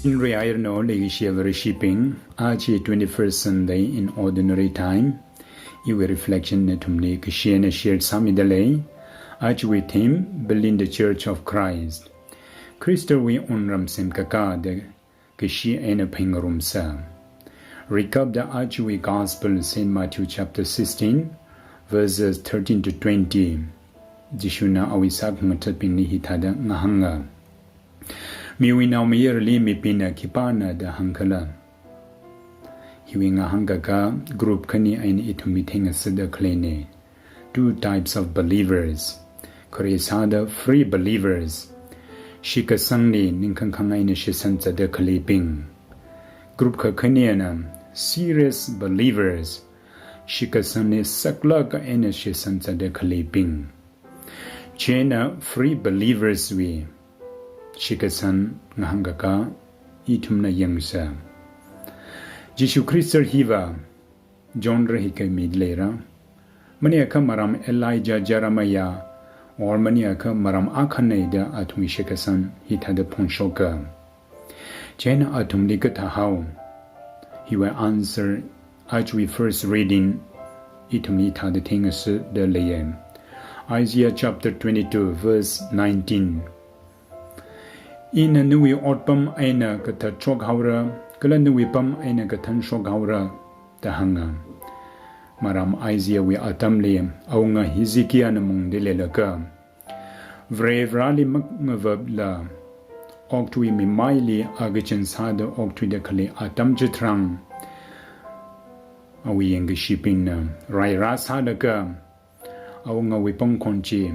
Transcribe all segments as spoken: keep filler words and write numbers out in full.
Inri airno leishiya Vareshibing, aja twenty-first Sunday in Ordinary Time. Iwui reflection nathumli kashena share sāmidalei. Ajawui theme, Building the Church of Christ. Khristawui wungram semkakā da kashi eina phengarumsa. Recap da ajawui Gospel Saint Matthew chapter sixteen, verses thirteen to twenty. Jishuna awui sākhangathabingli hithāda ngahānga. Miwui Naomayarali mibingna khipāna da hāngkhala. Hiwui ngahānkakā group khani eina ithumli theingasakda khaleina. Two types of believers. Khare sāda free believers. Shitkasangli ningkhangkhang eina shitsang zatda khaleibing. Group kakhanina serious believers. Shitkasangli saklāk eina shitsang zatda khaleibing. Chieina free believers wui shitkasang ngahānkakā ithumna yangsa. Jishu Khrista hiva genre hi kami leira. Maningakha maram Elijah, Jeremiah, or maningakha maram akhana da athumwui shitkasang hithāda phongshoka. Chieina athumli kathāhao? Hiwui answer ajawui first reading ithumli hithāda theingasakda leiya. Isaiah chapter twenty-two, verse nineteen. Ina nawui otpam eina kathat shokhaora, kala nawui pam eina kathan shokhaora da hānga. Maram Isaiahwui atamli awunga Hezekiahna maungda leilaga, Varivarali mangavapla, okathui mimaili a kachin sāda okthuida khalei atam chitharan, awui yangkashibingna rai rāsālaga, awungawui pangkhon chi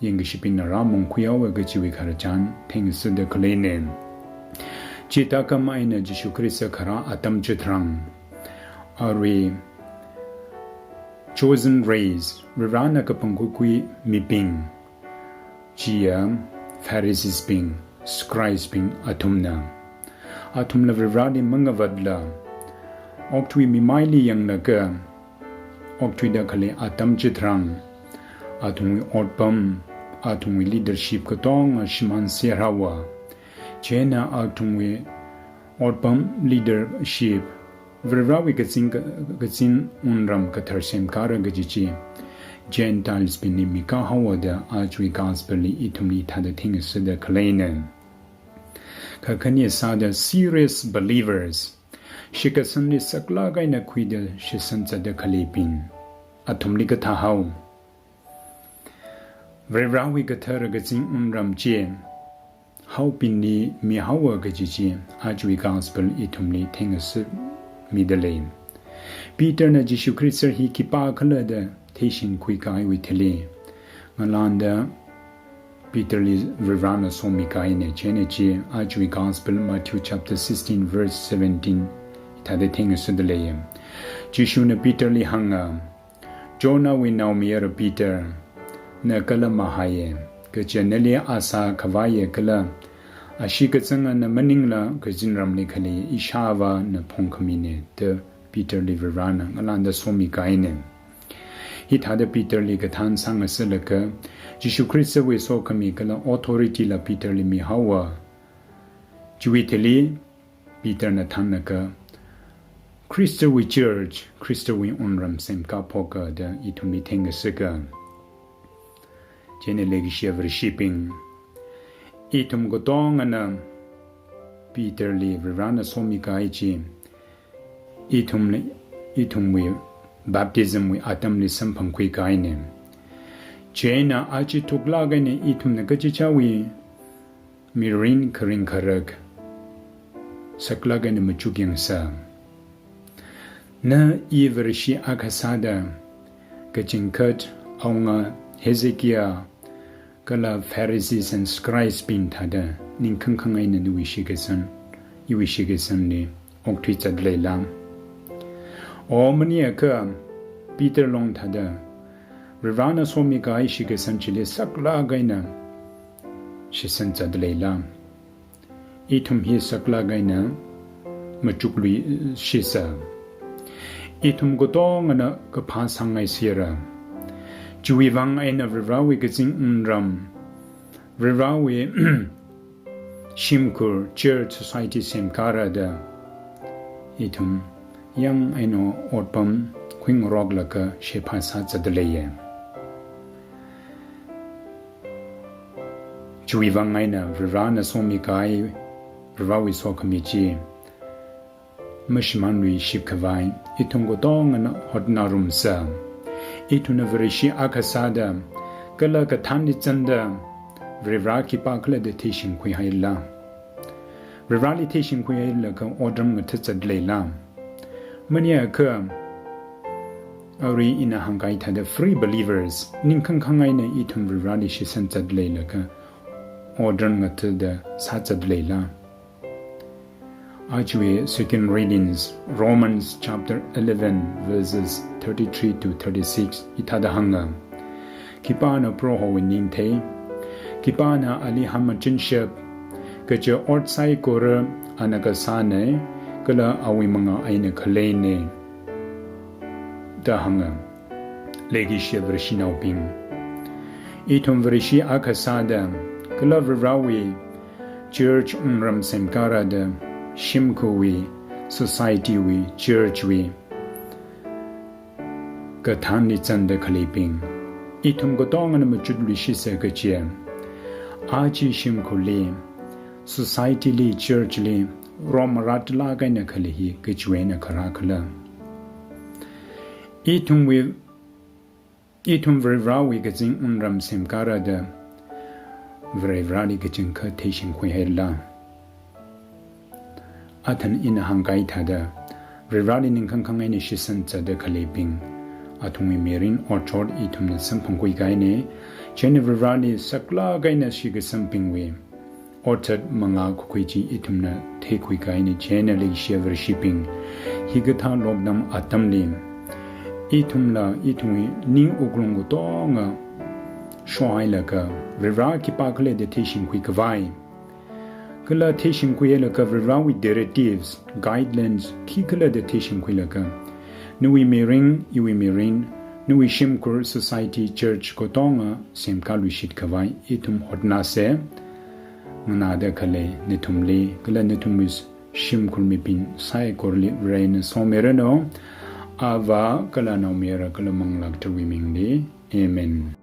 yangkashibingna rāmangkhuihaowa kajiwui khararchan theingasakda khaleina. Chithākhamei eina Jishu Khrista kharā atam chitharan, arui chosen race, Varivarana kapangkhuikhui mibing, chiya Pharisees bing, scribes bing athumna. Athumla Varivarali mangavapla, okathui mimaili yanglaga, okthuida khalei atam chitharan, athumwui otpam, athumwui leadership katonga shimānserhaowa. Chieina athumwui otpam, leadership, Varivarawui kazing, kazing wungram kathar semkāra kaji chi Gentiles bingli mikāhaowa da ajawui Gospel li ithumli hithāda theingasakda khaleina. Kakhane sāda serious believers, shitkasangli saklāk eina khuida shitsang zatda khaleibing, athumli kathāhao? Varivarawui kathara kazing wungram chi haobingli mihaowa kaji chi ajawui Gospel ithumli theingasakmidalei. Peterna Jishu Khrista hi khipākhala da theishinkhui kahaiwui thili, ngalānda Peterli Varivarana somikahaina. Chieina chi ajawui Gospel Matthew chapter sixteen verse seventeen hithāda theingasakda leiya. Jishuna Peterli hānga, Jonahwui naomayara Peter, na kala mahaiya, kaja nali asā khavaiya kala, ashee kazangana maningla kazingramli khalei ishāvāna phongkhamina da Peterli Varivarana ngalānda somikahaina. Hithāda Peterli kathān sāngasaklaga, Jishu Khristawui sokhami kala authority la Peterli mihaowa. Chiwui thili Peterna thānlaga, Khristawui church, Khristawui wungram semkaphoka da ithumli theingasaka. Chieina leikashiya Vareshibing, ithum katongana Peterli Varivarana somikahai chi, ithumli, ithumwui baptism wui atamli samphangkhuikahaina. Chieina aja thuklāk eina ithumna kachichāwui mirin kharing kharak saklāk eina machuk yangsa. Na i Vareshi akha sāda, kachangkhat awunga Hezekiah kala Pharisees and scribes bing thāda ningkhangkhang eina nawui shitkasang, iwui shitkasangli okthui zatleila? O maningakha Peter long thāda Varivarana somikahai shitkasang chili saklāk eina shitsang zatleila? Ithum hi saklāk eina machukluishisa. Ithum katongana kaphā sāngaisera. Chiwui vang eina Varivarawui kazing wungram, Varivarawui shimkhur, church, society semkārada ithum yang eina otpam khuingaroklaga sheba sāzatda leiya. Chiwui vang eina Varivarana somikahai, Varivarawui sokhami chi mashimānlui shipkhavai ithum katongana hotnarumsa. Ithumna Vareshi akha sāda kala kathānli zangda Varivara khipākhala da theishingkhuihaila? Varivarali theishingkhuihailaga otram ngathazat leila? Maningakha, arui ina hāngkahai thāda free believers, ningkhangkhang eina ithum Varivarali shitsangzat leilaga otram ngathada sāzat leila? Ajawui second readings, Romans chapter eleven, verses thirty-three to thirty-six, hithāda hānga: Khipāna Prohowui ning thei, khipāna ali hamachinshap, kaja ot saikora ana kasāna, kala awui mangā eina khaleina, da hānga. Leikashiya Vareshinaobing, ithum Vareshi akha sāda kala Varivarawui church wungram semkārada shimkhurwui, society wui, church wui kathānli zangda khaleibing, ithum katongana machutluishitsa kaje, aja shimkhurli, society li, church li rom maratlāk eina khalei hi kachiwui eina kharākhala? Ithumwui, ithum Varivarawui kazing wungram semkārada Varivarali kachangkhat theishingkhuihaila? Athang ina hāngkahai thāda, Varivarali ningkhangkhang eina shitsangzatda khaleibing, athumwui mirin otshot ithumna samphangkhuikahaina. Chieina Varivarali saklāk eina shitsangzatbingwui otsak mangā kakhui chi ithumna theikhuikahaina. Chieina leikashiya Vareshibing, hikathā lockdown atamli ithumla ithumwui ning wuklung katonga shohailaga Varivara khipākhala da theishingkhuikhavai, kala theishingkhuihailaga Varivarawui directives, guidelines khikhala da theishingkhuilaga, nawui mirin, iwui mirin, nawui shimkhur, society, church katonga semkārluishitkhavai ithum hotnāsa. Nganāda khalei nathumli kala nathumwui shimkhur mibing saikorali Varena somiranu. Avā kala Naomayara kala Manglā Katharawui mingli. Amen.